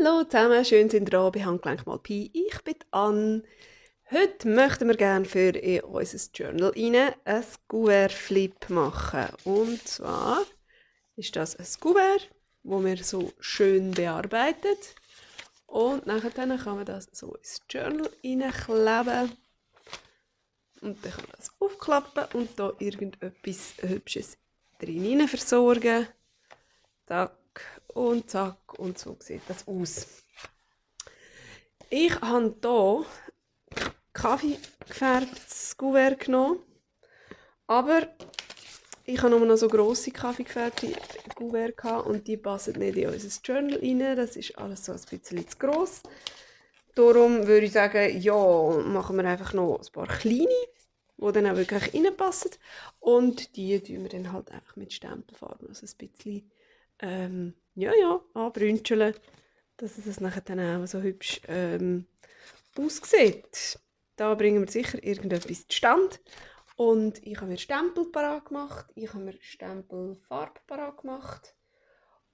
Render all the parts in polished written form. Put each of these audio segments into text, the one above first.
Hallo zusammen, schön sind ihr da bei Handgelenk mal Pi. Ich bin Ann. Heute möchten wir gerne für in unser Journal rein ein Kuvert-Flip machen. Und zwar ist das ein Kuvert, das wir so schön bearbeitet. Und nachher kann man das so ins Journal reinkleben. Und dann kann man das aufklappen und da irgendetwas Hübsches drin versorgen. Zack und zack und so sieht das aus. Ich habe hier Kaffee gefärbtes Kuvert genommen, aber ich habe nur noch so grosse Kaffee gefärbte Kuvert und die passen nicht in unser Journal rein. Das ist alles so ein bisschen zu gross. Darum würde ich sagen, ja, machen wir einfach noch ein paar kleine, die dann auch wirklich reinpassen. Und die tun wir dann halt einfach mit Stempelfarbe also ein bisschen anbrünzeln, dass es das nachher dann auch so hübsch aussieht. Da bringen wir sicher irgendetwas zustande. Und ich habe mir Stempel parat gemacht, ich habe mir Stempelfarbe parat gemacht.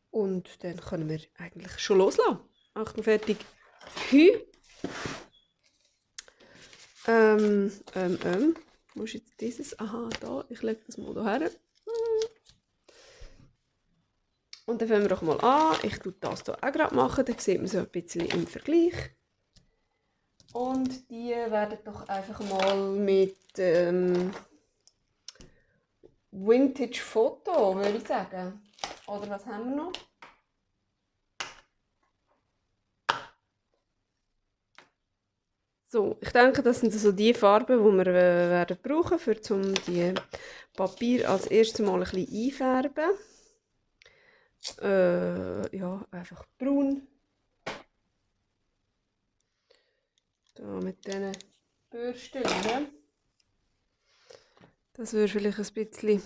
Und dann können wir eigentlich schon loslassen. Achtung, fertig. Hü. Wo ist jetzt dieses? Aha, da. Ich lege das mal hierher. Und dann fangen wir doch mal an. Ich tue das hier auch gerade machen. Dann sieht man so ein bisschen im Vergleich. Und die werden doch einfach mal mit Vintage Foto, würde ich sagen. Oder was haben wir noch? So, ich denke, das sind so die Farben, die wir werden brauchen, um die Papier als erstes mal ein bisschen einfärben. Ja, einfach braun. Da mit diesen Bürsten. Das würde vielleicht ein bisschen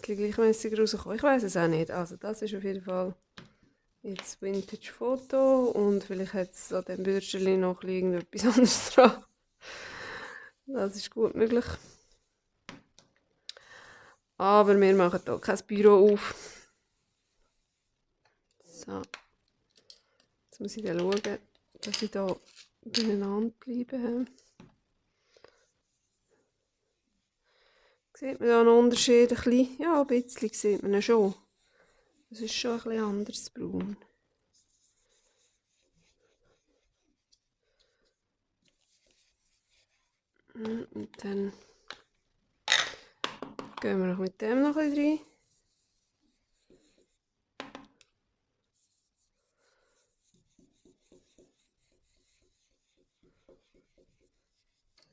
gleichmäßiger rauskommen. Ich weiß es auch nicht. Also das ist auf jeden Fall jetzt Vintage Foto und vielleicht hat es an dem Bürstchen noch irgendetwas anderes dran. Das ist gut möglich. Aber wir machen hier kein Büro auf. So. Jetzt muss ich dann schauen, dass ich hier beieinander bleibe. Sieht man da einen Unterschied? Ein bisschen? Ja, ein bisschen sieht man ihn schon. Es ist schon ein bisschen anderes Braun. Und dann gehen wir noch mit dem noch ein bisschen rein.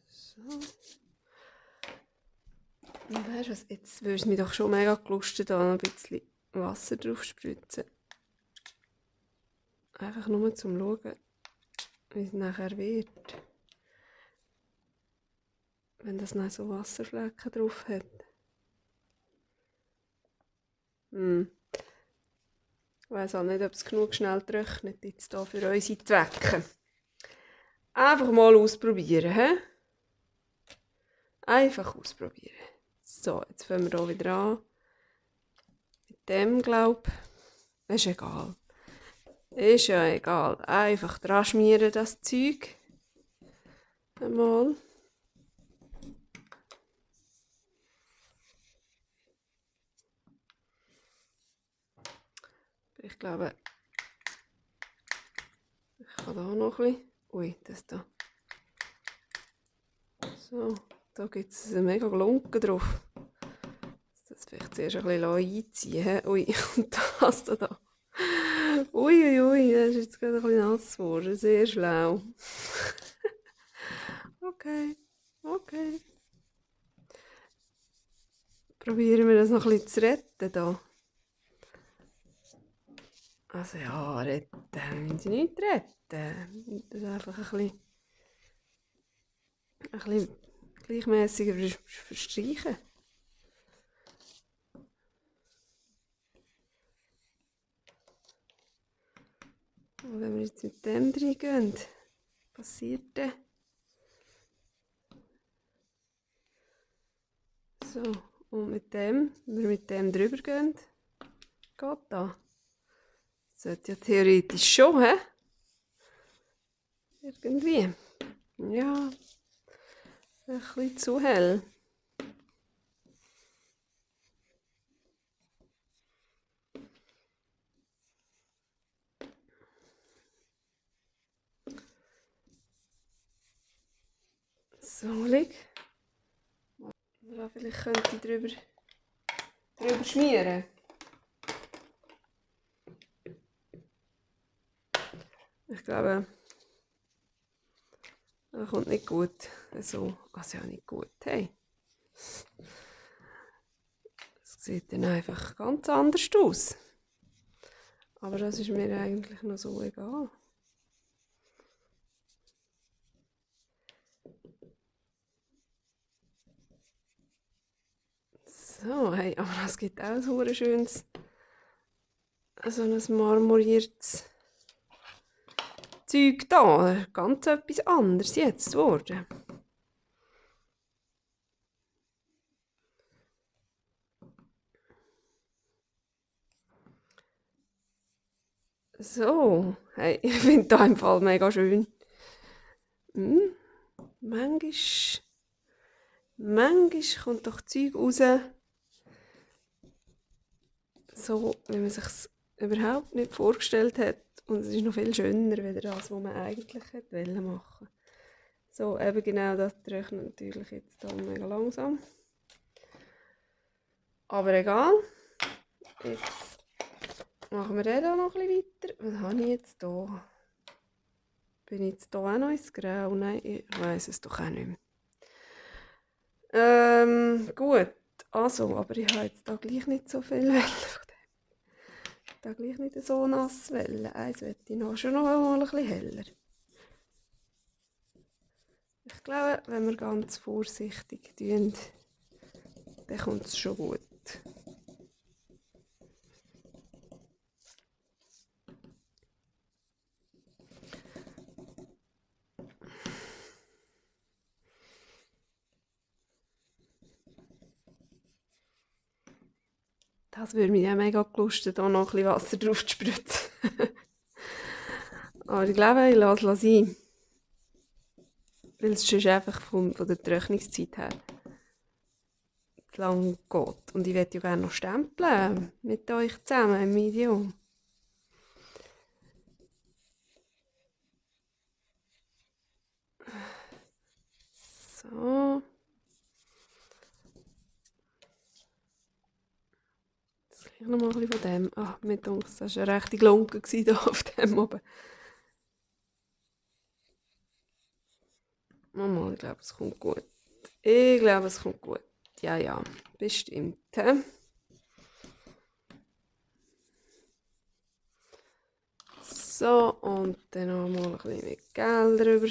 So. Und weißt du was, jetzt würde es mich doch schon mega gelustet, da noch ein bisschen Wasser drauf spritzen. Einfach nur zum Schauen, wie es nachher wird. Wenn das noch so Wasserflecken drauf hat. Ich weiss auch nicht, ob es genug schnell trocknet, jetzt hier für unsere Zwecke. Einfach mal ausprobieren, he? Einfach ausprobieren. So, jetzt fangen wir hier wieder an. Mit dem, glaube ich. Ist egal. Ist ja egal. Einfach dran schmieren, das Zeug. Einmal. Ich glaube, ich kann da noch ein bisschen. Ui, das da. So, da gibt es einen mega Glunken drauf. Das vielleicht zuerst ein bisschen einziehen. Ui, und das da. Ui, das ist jetzt gerade ein bisschen nass geworden. Sehr schlau. Okay. Probieren wir das noch ein bisschen zu retten hier. Also ja, retten, wenn sie nicht retten. Das ist einfach ein bisschen gleichmäßiger verstreichen. Und wenn wir jetzt mit dem reingehen, was passiert dann? So, und mit dem, wenn wir mit dem drüber gehen, geht da. Sollte ja theoretisch schon, hä? Irgendwie. Ja, ein bisschen zu hell. So, lieg. Ja, vielleicht könnte ich drüber schmieren. Ich glaube, das kommt nicht gut. So, also ja, nicht gut. Hey. Es sieht dann einfach ganz anders aus. Aber das ist mir eigentlich noch so egal. So, hey, aber das gibt auch ein super schönes, so ein marmoriertes Zeug da. Ganz etwas anderes jetzt geworden. So, hey, ich finde das im Fall mega schön. Manchmal kommt doch Zeug raus, so wie man sich es überhaupt nicht vorgestellt hat. Und es ist noch viel schöner, als das, was man eigentlich hätte machen. So, eben genau das trocknet natürlich jetzt hier mega langsam. Aber egal. Jetzt machen wir den hier noch ein bisschen weiter. Was habe ich jetzt hier? Bin ich jetzt hier auch noch ins Grau? Nein, ich weiss es doch auch nicht mehr. Gut. Also, aber ich habe jetzt da gleich nicht so viel Wellen von dem. Da gleich nicht so nass Wellen. Eins möchte ich noch schon noch mal ein bisschen heller. Ich glaube, wenn wir ganz vorsichtig tun, dann kommt es schon gut. Das würde mich ja mega gelustet, da noch ein bisschen Wasser drauf zu spritzen. Aber ich glaube, ich lasse es sein. Weil es sonst einfach von der Trocknungszeit her zu lang geht. Und ich möchte ja gerne noch stempeln mit euch zusammen im Video. So. Jetzt kriege ich noch mal ein bisschen von dem. Ah, mir denkt, das war eine rechte Glonke hier auf dem oben. Mama, ich glaube, es kommt gut. Ich glaube, es kommt gut. Ja, ja, bestimmt. He? So, und dann noch mal ein bisschen mit Gel drüber.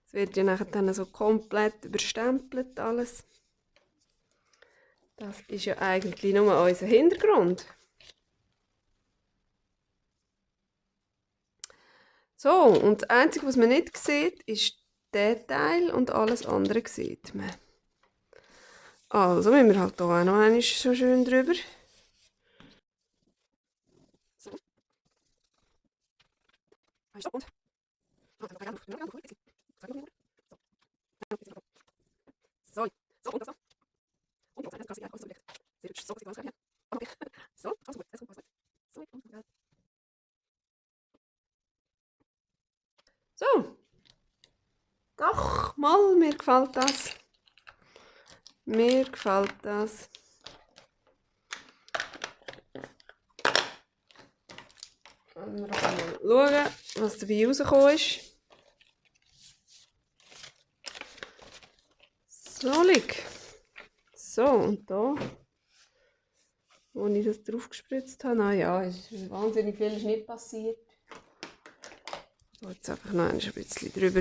Es wird ja nachher dann so komplett überstempelt alles. Das ist ja eigentlich nur unser Hintergrund. So, und das Einzige, was man nicht sieht, ist der Teil und alles andere sieht man. Also müssen wir halt hier auch noch einmal so schön drüber. So. Und. So, so, und das noch. Und das ist ganz egal, so, so, so, okay. So, alles gut, alles gut. So, und so. Doch, mal, mir gefällt das. Mir gefällt das. Und wir mal schauen, was dabei rausgekommen ist. So, lieg. So, und da, wo ich das drauf gespritzt habe, naja, ist wahnsinnig viel ist nicht passiert. So, jetzt einfach noch ein bisschen drüber.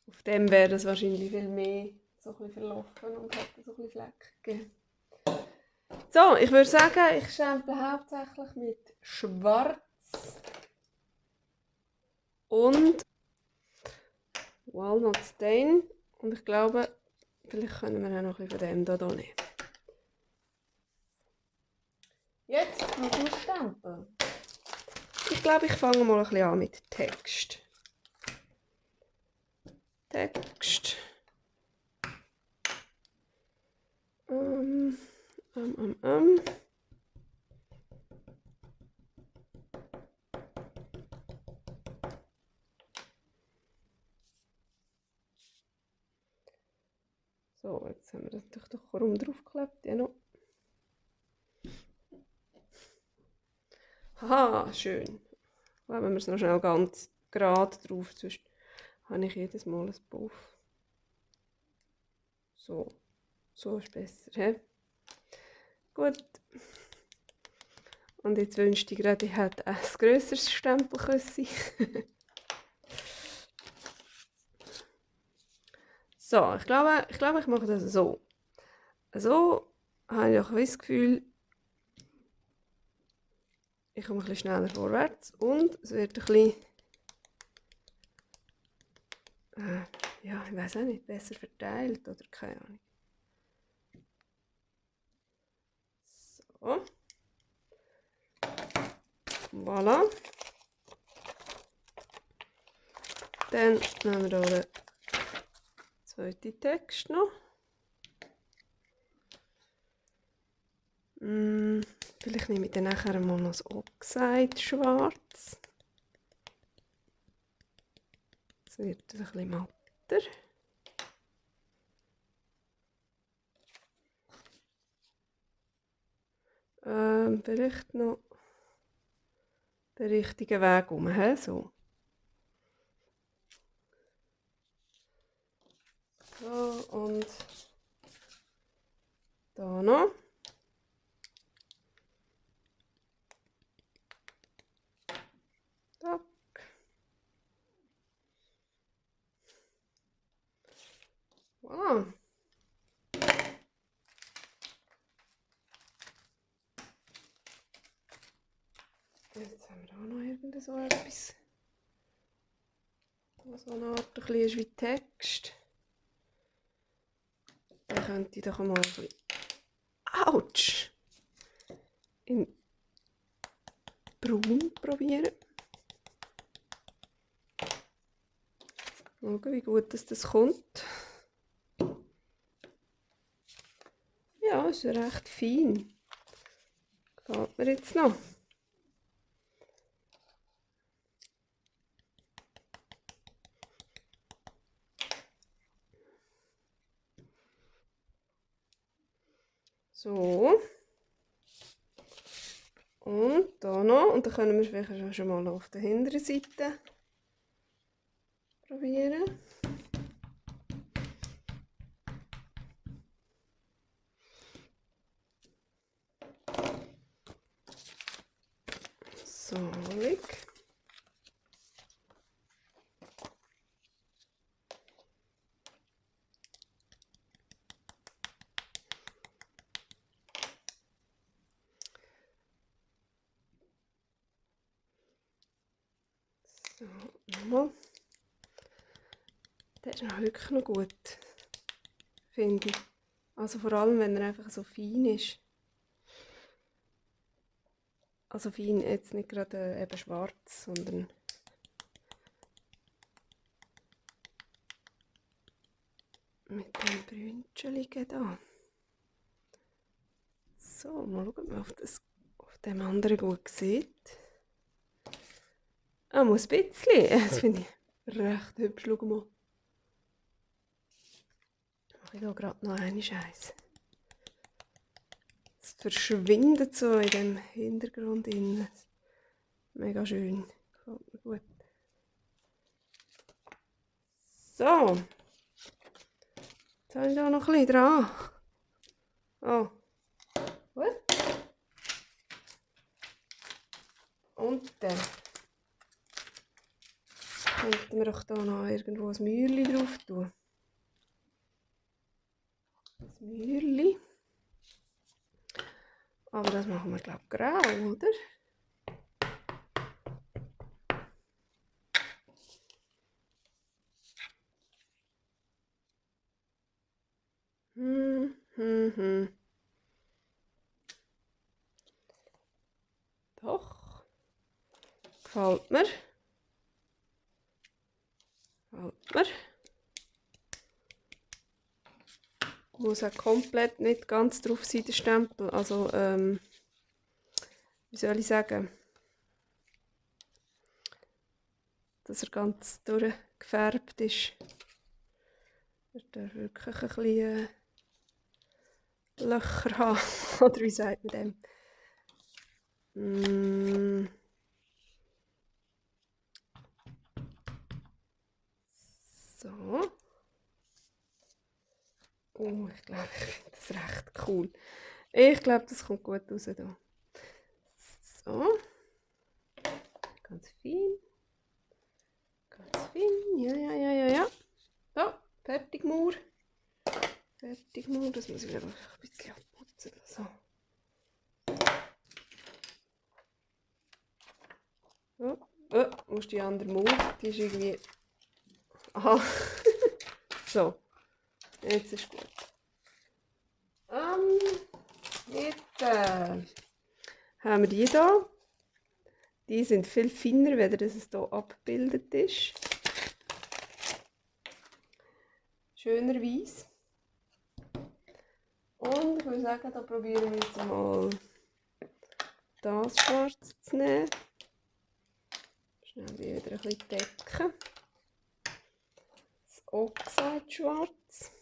Auf dem wäre das wahrscheinlich viel mehr so ein bisschen verlaufen und hätte so ein bisschen Flecken gegeben. So, ich würde sagen, ich stemple hauptsächlich mit Schwarz. und Walnut Stain. Und ich glaube, vielleicht können wir auch noch ein bisschen von dem hier nehmen. Jetzt Naturstempel. Ich glaube, ich fange mal ein bisschen an mit Text. Text. Ähm. So, jetzt haben wir das natürlich doch rum draufgeklebt. Ja, noch. Haha, schön. Kleben wir es noch schnell ganz gerade drauf, sonst habe ich jedes Mal ein Puff. So, so ist besser. He? Gut. Und jetzt wünschte ich gerade, ich hätte ein grösseres Stempelküssi. So, ich glaube, ich mache das so. So habe ich auch das Gefühl, ich komme ein bisschen schneller vorwärts und es wird ein bisschen, ja, ich weiß auch nicht, besser verteilt oder keine Ahnung. So. Voilà. Dann nehmen wir hier den zweiten Text noch. Vielleicht nehme ich dann nachher mal noch das Oxide schwarz. Das wird ein bisschen matter. Vielleicht noch den richtigen Weg um, so. So, und da noch. Tack. Voilà. Jetzt haben wir auch noch irgend so etwas, was so eine Art ein bisschen ist wie Text. Dann könnte ich doch mal ein bisschen, Autsch! In Braun probieren. Schauen, wie gut das kommt. Ja, ist recht fein. Gefällt mir jetzt noch. So. Und da noch. Und dann können wir vielleicht schon mal auf der hinteren Seite probieren. So, lieg. So, nochmal. Der ist noch wirklich noch gut, finde ich. Also vor allem, wenn er einfach so fein ist. Also fein, jetzt nicht gerade eben schwarz, sondern mit dem Brünscheligen da. So, mal schauen, ob man auf dem anderen gut sieht. Ah, muss ein bisschen. Das finde ich recht hübsch. Schau mal. Mache ich hier gerade noch eine Scheiße. Es verschwindet so in dem Hintergrund innen. Mega schön. Gefällt mir gut. So. Jetzt habe ich da noch ein bisschen dran. Oh. Gut. Und dann könnten wir doch da noch irgendwo ein Mäuerchen drauf tun. Ein Mäuerchen. Aber das machen wir, glaube ich, grau, oder? Mhm. Doch. Gefällt mir. Gefällt mir. Muss auch komplett nicht ganz drauf sein, der Stempel. Also, wie soll ich sagen? Dass er ganz durchgefärbt ist. Er darf wirklich ein bisschen Löcher haben. Oder wie sagt man dem? So. Oh, ich glaube, ich finde das recht cool. Ich glaube, das kommt gut raus hier. So. Ganz fein. Ganz fein. Ja, ja, ja, ja, ja. So, fertig, Mauer. Fertig, Mauer. Das muss ich einfach ein bisschen abputzen. So. Oh, wo ist die andere Mauer? Die ist irgendwie... Aha. So. Jetzt ist gut. Jetzt haben wir die hier. Die sind viel feiner, wenn das es hier abgebildet ist. Schönerweise. Und ich würde sagen, da probieren wir jetzt mal das Schwarz zu nehmen. Schnell die wieder ein bisschen decken. Das Oxide Schwarz.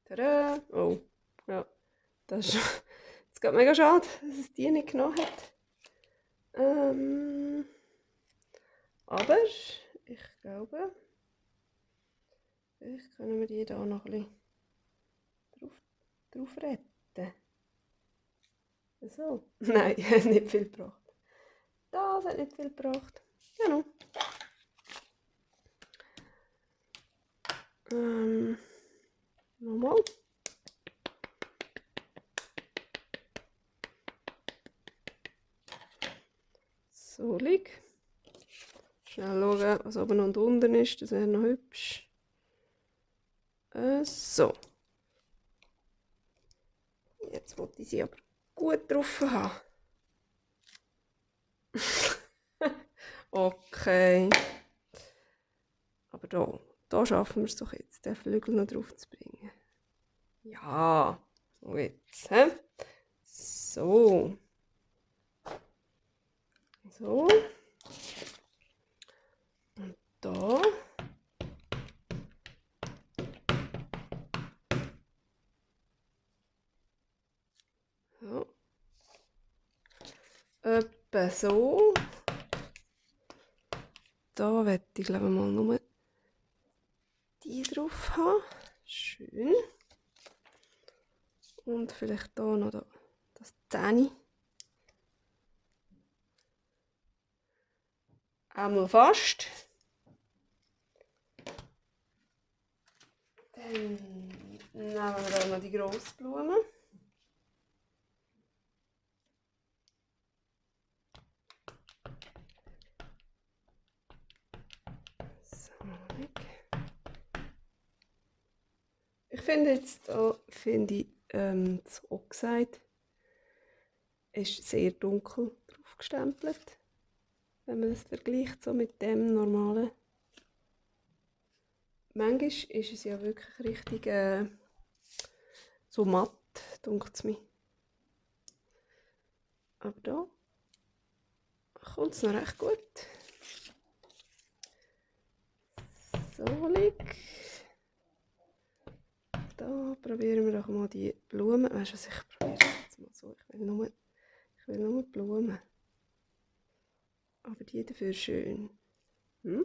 Tada! Oh, ja. Das ist jetzt geht mega schade, dass es die nicht genommen hat. Aber ich glaube, vielleicht können wir die hier noch ein bisschen drauf retten. So. Nein, nicht viel gebracht. Das hat nicht viel gebracht. Genau. Nochmal. So lieg. Schnell schauen, was oben und unten ist. Das wäre noch hübsch. So. Jetzt wollte ich sie aber gut drauf haben. Okay. Aber da schaffen wir es doch jetzt, den Flügel noch drauf zu bringen. Ja, so jetzt. He? So. So. Und da. So. Etwa so. Da werde ich glaube mal nur die drauf haben. Schön. Und vielleicht hier noch das Zähne. Einmal fast. Dann nehmen wir auch noch die grosse Blume. So, ich finde jetzt das Oxide ist sehr dunkel drauf gestempelt, wenn man es vergleicht so mit dem normalen. Manchmal ist es ja wirklich richtig so matt, dunkt es mir. Aber da kommt es noch recht gut. So lieg. Da probieren wir doch mal die Blumen. Weißt du was, ich probiere jetzt mal so. Ich will nur Blumen. Aber die dafür schön. Hm?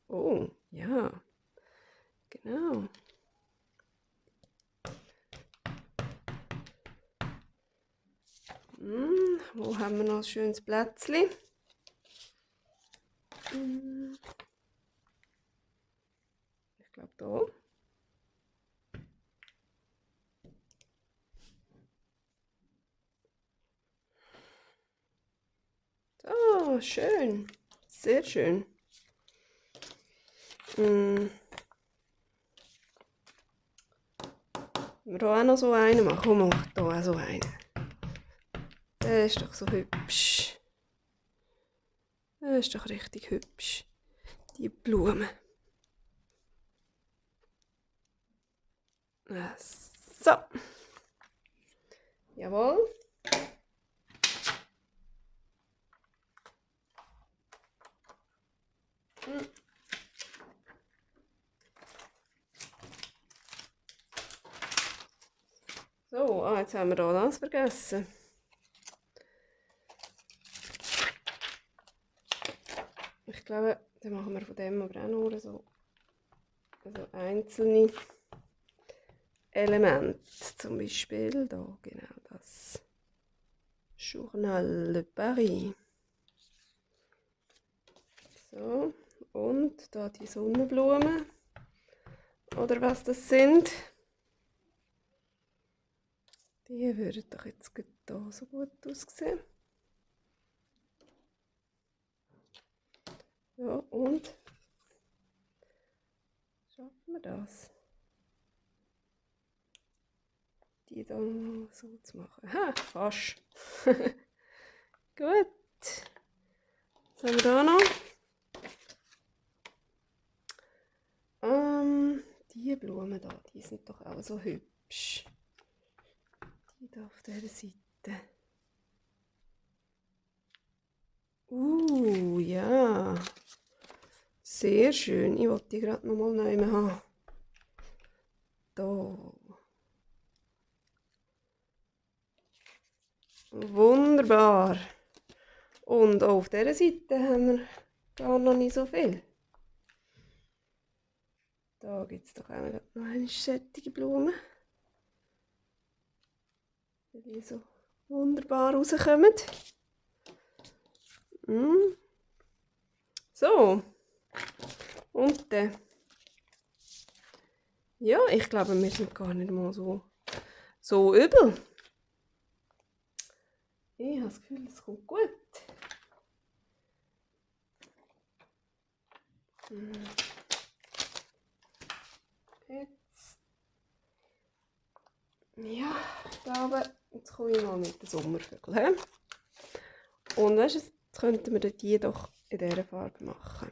Oh, ja. Genau. Wo haben wir noch ein schönes Plätzchen? Ich glaube hier. schön. Sehr schön. Wir auch noch so einen machen. Komm, mach hier auch so einen. Der ist doch so hübsch. Der ist doch richtig hübsch. Die Blume. So. Jawohl. So, jetzt haben wir hier das vergessen. Ich glaube, dann machen wir von dem aber auch nur so einzelne Elemente. Zum Beispiel hier, genau das. Journal de Paris. So, und da die Sonnenblumen. Oder was das sind. Die würden doch jetzt hier so gut aussehen. Ja, und schaffen wir das? Die da so zu machen. Ha, fast. Gut. Was haben wir da noch? Die Blumen da, die sind doch auch so hübsch. Die da auf dieser Seite. Ja. Sehr schön. Ich wollte die gerade noch mal neu haben. Da. Wunderbar. Und auch auf dieser Seite haben wir gar noch nicht so viel. Da gibt es doch auch noch eine solche Blumen. Die so wunderbar rauskommen. So. Und dann. Ja, ich glaube, wir sind gar nicht mal so übel. Ich habe das Gefühl, es kommt gut. Jetzt. Ja, da oben. Jetzt komme ich mal mit den Sommervögeln. Und weißt du, jetzt könnten wir die doch in dieser Farbe machen.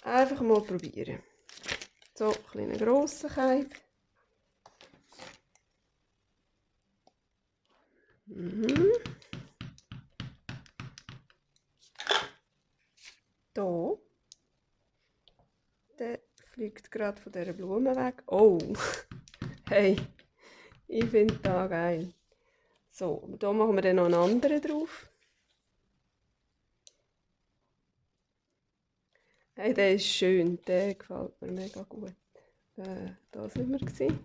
Einfach mal probieren. So, ein kleiner grosser Keib. Da. Der fliegt gerade von dieser Blume weg. Oh, hey, ich finde das geil. So, und da machen wir dann noch einen anderen drauf. Hey, der ist schön, der gefällt mir mega gut. Da sind wir gewesen.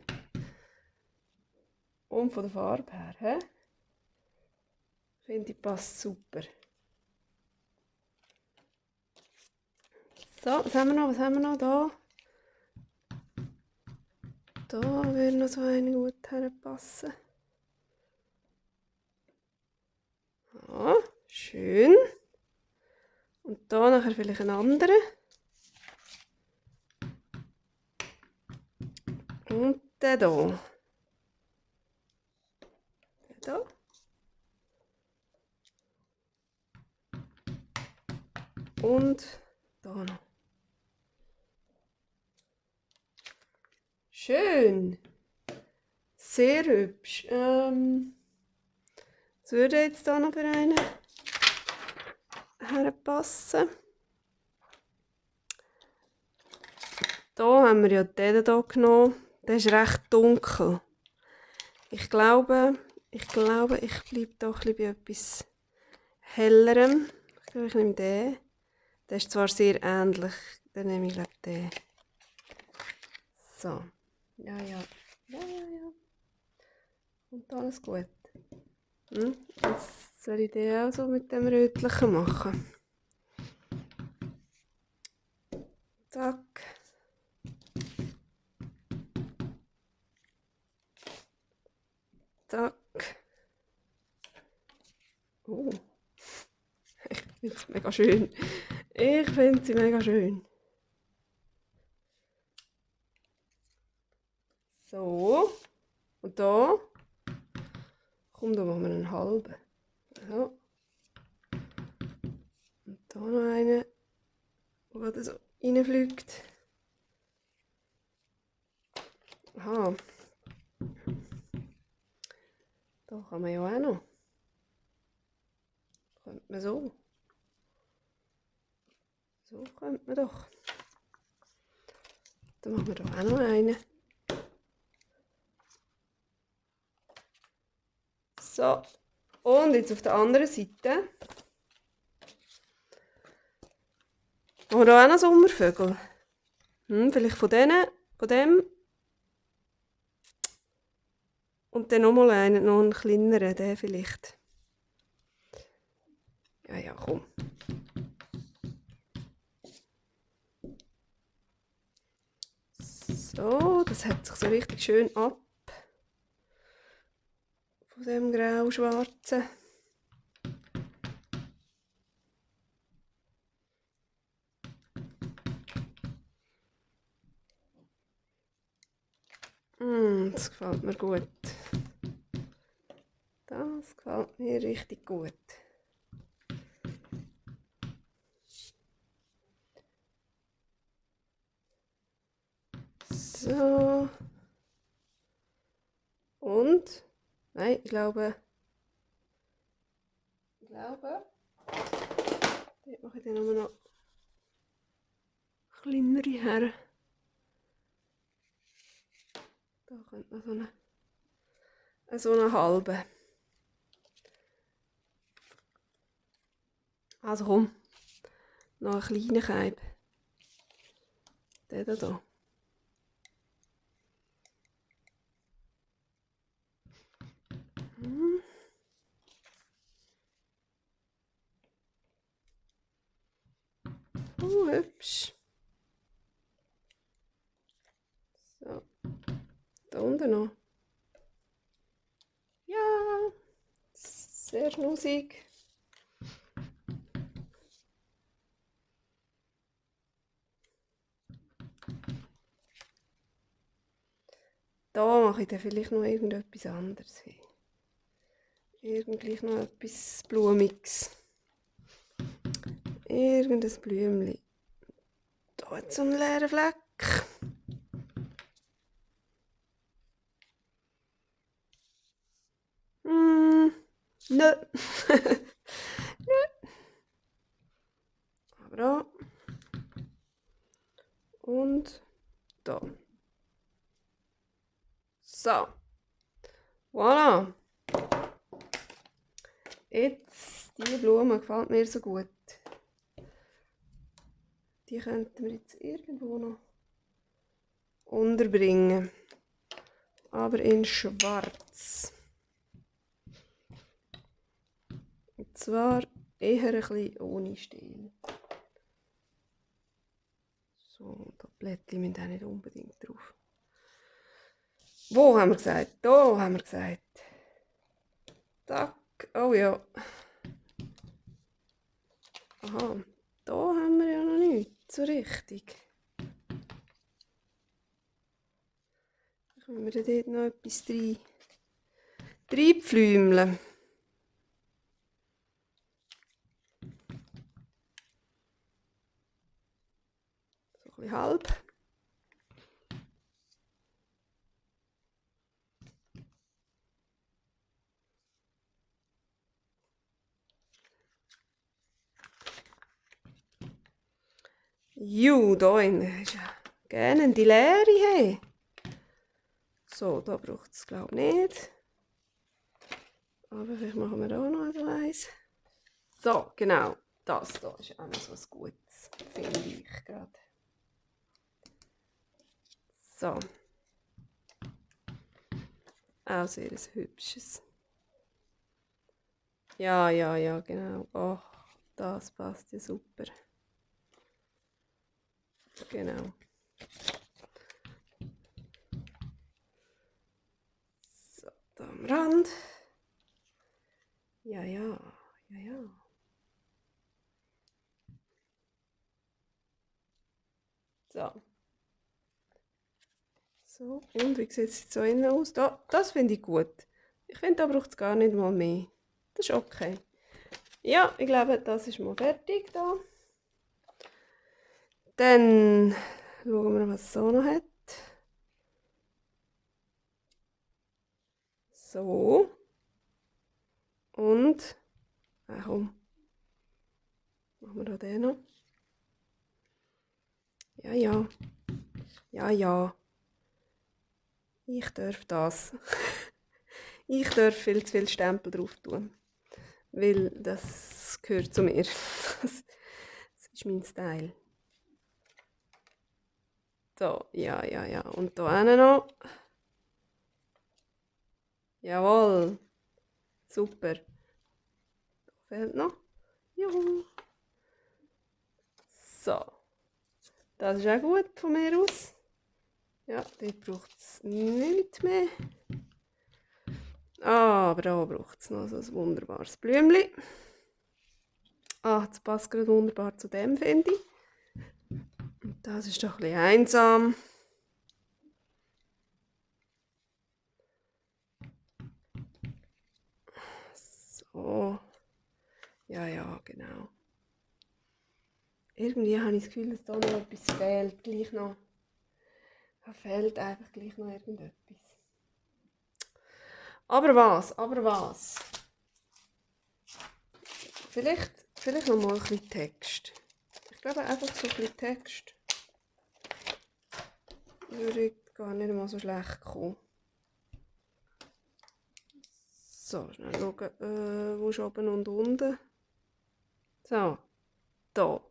Und von der Farbe her, finde ich, passt super. So, was haben wir noch? Was haben wir noch da? Da würde noch so eine gut herpassen. Ja, schön. Und da nachher vielleicht einen anderen. Und den hier. Den hier. Und da noch. Schön. Sehr hübsch. Was würde jetzt da noch für einen herpassen? Hier haben wir ja den hier genommen. Der ist recht dunkel. Ich glaube, ich bleibe doch ein bisschen bei etwas hellerem. Ich glaube, ich nehme den. Der ist zwar sehr ähnlich. Dann nehme ich, glaube ich, den. So. Ja. Und alles gut. Jetzt soll ich den auch so mit dem Rötlichen machen. Zack. Zack. Oh, ich finde es mega schön. Ich finde sie mega schön. So. Und da. Komm, da machen wir einen halben. So. Und da noch einen, der gerade so reinfliegt. Aha. Da kann man ja auch noch. Könnte man so. So könnte man doch. Dann machen wir da auch noch einen. So. Und jetzt auf der anderen Seite. Haben wir da auch noch Sommervögel? Vielleicht von denen, von dem. Und dann nochmal einen, noch einen kleineren, den vielleicht. Ja, ja, komm. So, das hat sich so richtig schön ab. Von dem grau-schwarzen. Das gefällt mir gut. Das gefällt mir richtig gut. So. Und? Nein, ich glaube. Dort mache ich dann nur noch kleinere her. Da könnte noch so eine halbe. Also komm, noch einen kleinen Keib. Den hier. Oh, hübsch. So, da unten noch. Ja, sehr schnussig. Da mache ich dann vielleicht noch irgendetwas anderes hin. Irgendwie noch etwas Blumiges. Irgendein Blümchen. Da hat so einen leeren Fleck. Nö. Nö. Aber da. Und da. So. Voilà. Jetzt, diese Blume gefällt mir so gut. Die könnten wir jetzt irgendwo noch unterbringen. Aber in schwarz. Und zwar eher ein bisschen ohne Stiel. So, da Blättchen müssen auch nicht unbedingt drauf. Wo haben wir gesagt? Da haben wir gesagt. Zack. Oh ja. Aha, da haben wir ja noch nichts so richtig. Können wir dort noch etwas reinpflümeln? So ein bisschen halb. Da ist ja gerne die Leere. Hey. So, da braucht es glaube ich nicht. Aber vielleicht machen wir da noch eins. So, genau. Das hier ist auch noch so was Gutes, finde ich gerade. So. Auch sehr ein hübsches. Ja, genau. Oh, das passt ja super. Genau. So, da am Rand. Ja. So. So, und wie sieht es jetzt so innen aus? Da, das finde ich gut. Ich finde, da braucht es gar nicht mal mehr. Das ist okay. Ja, ich glaube, das ist mal fertig da. Dann schauen wir, was es so noch hat. So. Und, komm, machen wir da den noch. Ja, ja. Ja, ja. Ich darf das. Ich darf viel zu viel Stempel drauf tun. Weil das gehört zu mir. Das ist mein Style. So, ja, ja, ja. Und da hinten noch. Jawohl. Super. Da fehlt noch. Juhu. So. Das ist auch gut von mir aus. Ja, dort braucht es nichts mehr. Aber da braucht es noch so ein wunderbares Blümchen. Das passt gerade wunderbar zu dem, finde ich. Und das ist doch ein bisschen einsam. So. Ja, ja, genau. Irgendwie habe ich das Gefühl, dass da noch etwas fehlt. Gleich noch. Da fehlt einfach gleich noch irgendetwas. Aber was? Aber was? Vielleicht noch mal ein bisschen Text. Ich glaube einfach so ein bisschen Text würde gar nicht mal so schlecht kommen. So, schnell schauen, wo ist oben und unten. So, da.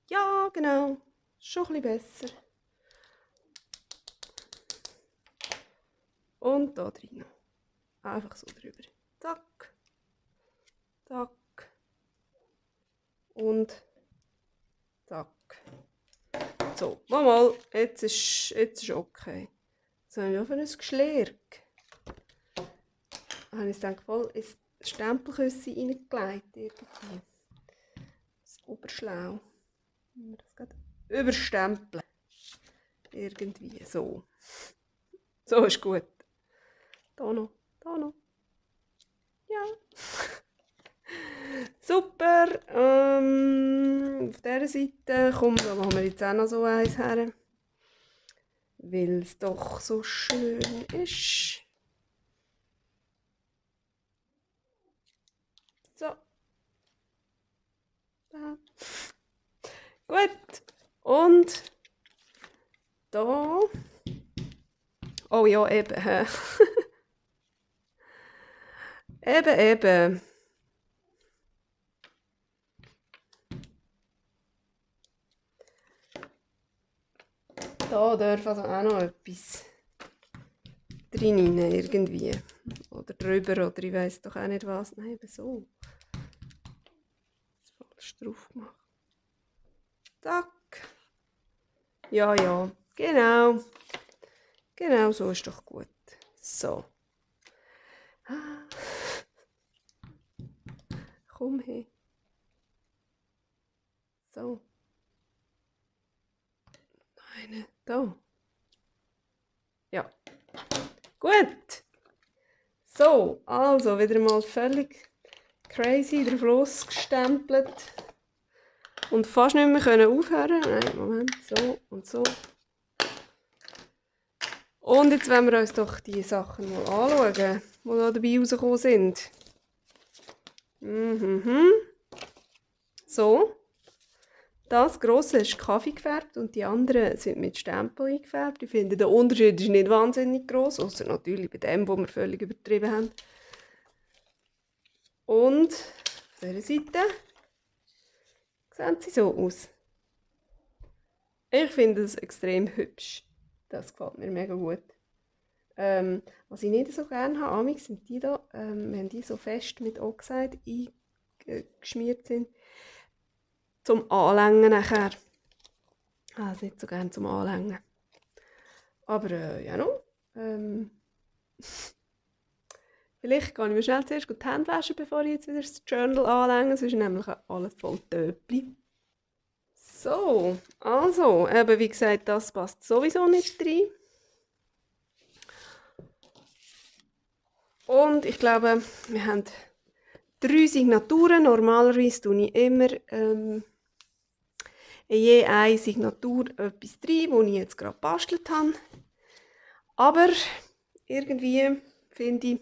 Ja, genau. Schon ein bisschen besser. Und da drin noch. Einfach so drüber. Zack. Zack. Und zack. So, mal, jetzt ist okay. So, haben wir auch für ein Geschlirk. Da habe ich dann voll ins Stempelküsse reingelegt. Irgendwie. Das ist oberschlau. Wenn wir das gerade überstempeln. Irgendwie so. So ist gut. Da noch, da noch. Ja. Super. Auf dieser Seite, komm, da machen wir jetzt auch noch so eins her. Weil es doch so schön ist. So. Da. Gut. Und da. Oh ja, eben. Eben. Da darf also auch noch etwas drin irgendwie. Oder drüber, oder ich weiss doch auch nicht was. Nein, eben so. Das falsch drauf gemacht. Zack. Ja, ja. Genau. Genau, so ist doch gut. So. Komm her. So. Eine. Da. Ja. Gut. So, also wieder mal völlig crazy drauf losgestempelt. Und fast nicht mehr können aufhören. Nein, Moment. So und so. Und jetzt wollen wir uns doch die Sachen mal anschauen, die da dabei rausgekommen sind. So. Das grosse ist Kaffee gefärbt und die anderen sind mit Stempel eingefärbt. Ich finde, der Unterschied ist nicht wahnsinnig gross, außer natürlich bei dem, wo wir völlig übertrieben haben. Und auf dieser Seite sehen sie so aus. Ich finde es extrem hübsch. Das gefällt mir mega gut. Was ich nicht so gerne habe, amigs sind die da, wenn die so fest mit Oxide eingeschmiert sind, zum Anlängen nachher. Also nicht so gerne zum Anlängen. Aber ja noch. Vielleicht gehe ich mir schnell zuerst die Hände waschen, bevor ich jetzt wieder das Journal anlänge. Sonst ist nämlich alles voll Töpfchen. So, also, eben wie gesagt, das passt sowieso nicht rein. Und ich glaube, wir haben 3 Signaturen. Normalerweise tue ich immer je eine Signatur etwas rein, wo ich jetzt gerade gebastelt habe. Aber irgendwie finde ich,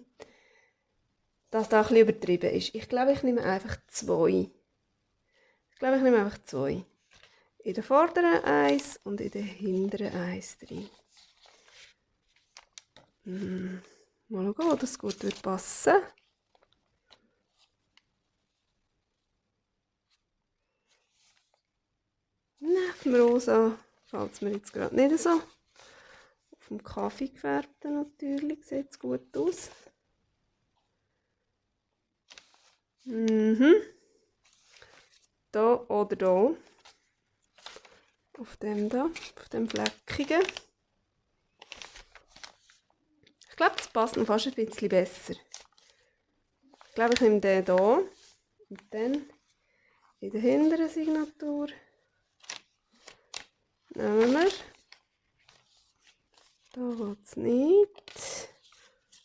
dass das ein bisschen übertrieben ist. Ich glaube, ich nehme einfach 2. In der vorderen 1 und in der hinteren 1 drin. Mal schauen, ob das gut wird passen. Nein, auf dem Rosa fällt es mir jetzt gerade nicht so. Auf dem Kaffee gefärbten natürlich sieht es gut aus. Da oder da. Auf dem da, auf dem Fleckigen. Ich glaube, das passt noch fast ein bisschen besser. Ich glaube, ich nehme den hier und dann in der hinteren Signatur nehmen wir. Da geht es nicht.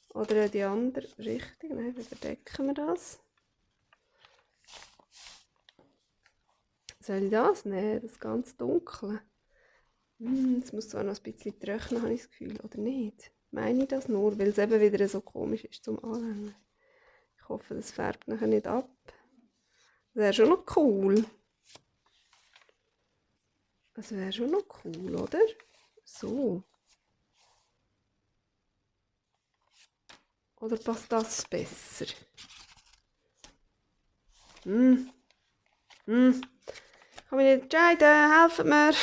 Oder in die andere Richtung. Nein, wie verdecken wir das? Soll ich das? Nein, das ganz Dunkle. Es muss zwar noch ein bisschen trocknen, habe ich das Gefühl, oder nicht? Meine ich das nur, weil es eben wieder so komisch ist zum Anhängen. Ich hoffe, das färbt nachher nicht ab. Das wäre schon noch cool. Das wäre schon noch cool, oder? So. Oder passt das besser? Ich kann mich nicht entscheiden, helft mir!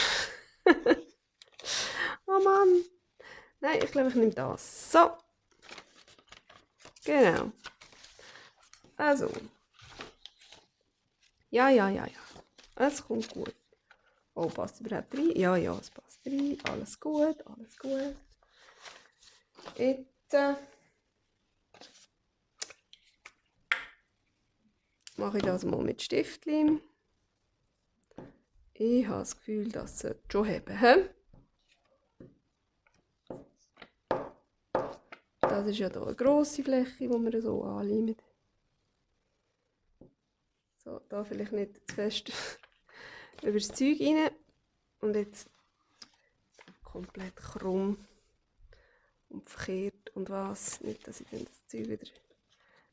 Oh Mann! Nein, ich glaube, ich nehme das. So. Genau. Also. Ja. Es kommt gut. Oh, passt überhaupt rein? Ja, es passt rein. Alles gut. Jetzt mache ich das mal mit Stiftleim. Ich habe das Gefühl, das sollte schon haben. He? Das ist ja hier eine grosse Fläche, die wir so anleimen. So, da vielleicht nicht zu fest über das Zeug rein. Und jetzt komplett krumm und verkehrt und was. Nicht, dass ich dann das Zeug wieder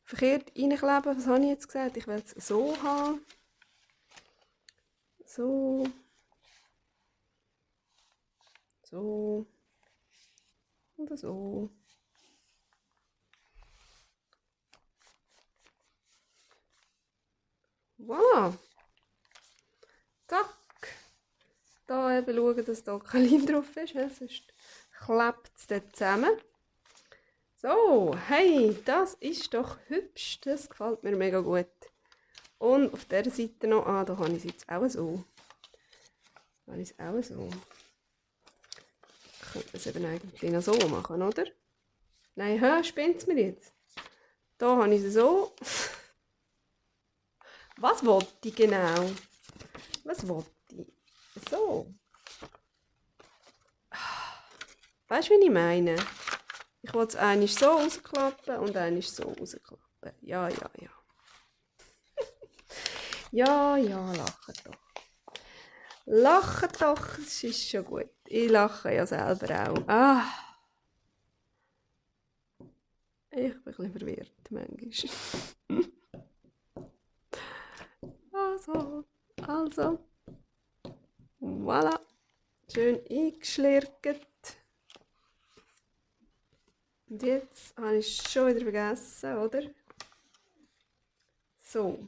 verkehrt reinklebe. Was habe ich jetzt gesagt? Ich will es so haben. So. So. Und so. Voilà. Zack. Da eben schauen, dass da kein Leim drauf ist, sonst klebt es dann zusammen. So, hey, das ist doch hübsch. Das gefällt mir mega gut. Und auf dieser Seite noch, da habe ich es jetzt auch so. Ich könnte es eben eigentlich noch so machen, oder? Nein, spinnt es mir jetzt? Da habe ich es so. Was wollte ich genau? Was wollte ich? So. Weißt du, wie ich meine? Ich wollte es einmal so rausklappen und einmal so rausklappen. Ja. Ja, lacht doch. Lacht doch, es ist schon gut. Ich lache ja selber auch. Ich bin ein bisschen verwirrt manchmal. Also. Voilà. Schön eingeschlirrt. Und jetzt habe ich es schon wieder vergessen, oder? So,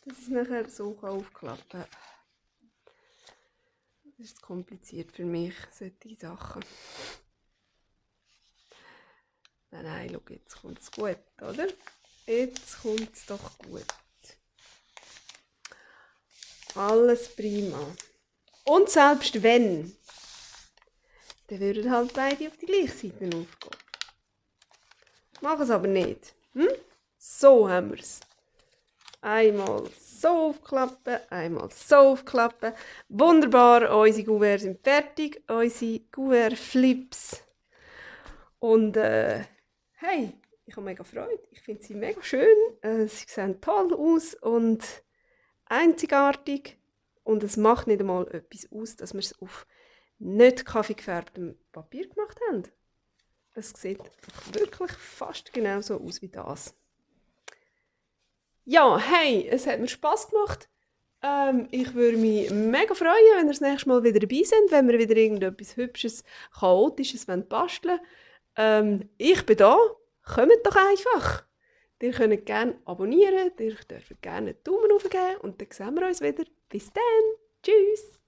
dass ich es nachher so aufklappen kann. Das ist kompliziert für mich, solche Sachen. Nein, schau, jetzt kommt es gut, oder? Jetzt kommt es doch gut. Alles prima. Und selbst wenn, dann würden halt beide auf die gleiche Seite aufgehen. Mach es aber nicht. So haben wir es. Einmal so aufklappen, einmal so aufklappen. Wunderbar, unsere Kuverts sind fertig, unsere Kuvert-Flips. Und hey, ich habe mega Freude. Ich finde sie mega schön. Sie sehen toll aus und einzigartig. Und es macht nicht einmal etwas aus, dass wir es auf nicht kaffeegefärbtem Papier gemacht haben. Es sieht wirklich fast genauso aus wie das. Ja, hey, es hat mir Spass gemacht. Ich würde mich mega freuen, wenn ihr das nächste Mal wieder dabei seid, wenn wir wieder irgendetwas Hübsches, Chaotisches basteln wollen. Ich bin da. Kommt doch einfach. Ihr könnt gerne abonnieren, ihr dürft gerne einen Daumen hoch geben und dann sehen wir uns wieder. Bis dann. Tschüss.